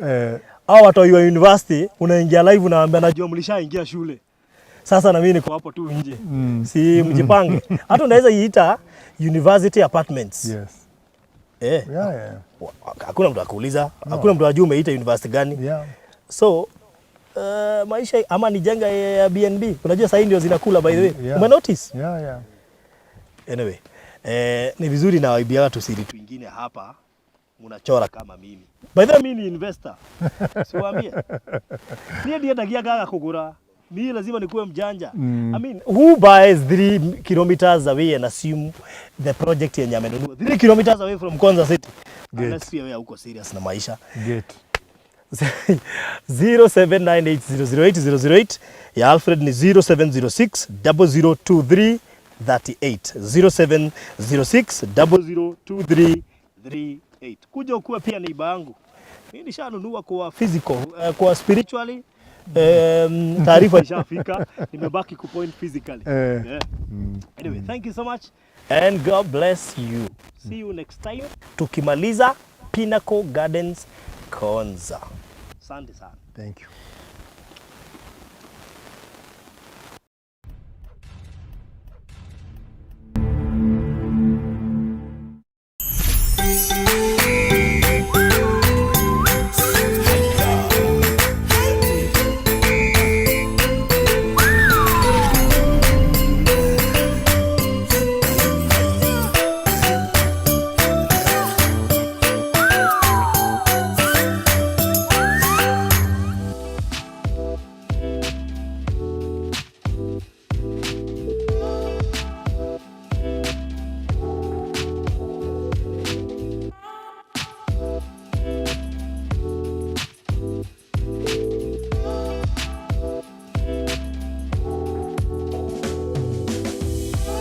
au watu wa university unaingia live, unawaambia najua mlishaingia shule. Sasa na mimi niko hapo tu nje. Si mjipange. Hata unaweza iita university apartments. Hakuna mtu akuuliza, hakuna mtu ajua umeita university gani. So maisha ama nijenga ya BNB. Unajua sasa ndio zinakula, by the way. Yeah. Ume notice? Yeah. Anyway, ni vizuri nawaibiaga tusiri twingine hapa, mnachora kama mimi. By the way, mimi ni investor. Siwaambie. Niĩ ndiendagia ngaga kũgũra. Mimi lazima nikuwe mjanja. I mean, who buys 3 kilometers away and assume the project yenye amenunua 3 kilometers away from Konza City? Gate. Unless pia wewe uko serious na maisha. Gate. 0798008008 ya Alfred ni 0706 0023 38, 0706 002338. Kuja ukuwe pia neighbor yangu. Mimi nishanunua kwa physical, kwa spiritually taarifa ishafika, nimebaki kupoint physically. Yeah. Anyway, thank you so much and God bless you. See you next time tukimaliza Pinnacle Gardens Konza. Asante sana. Thank you.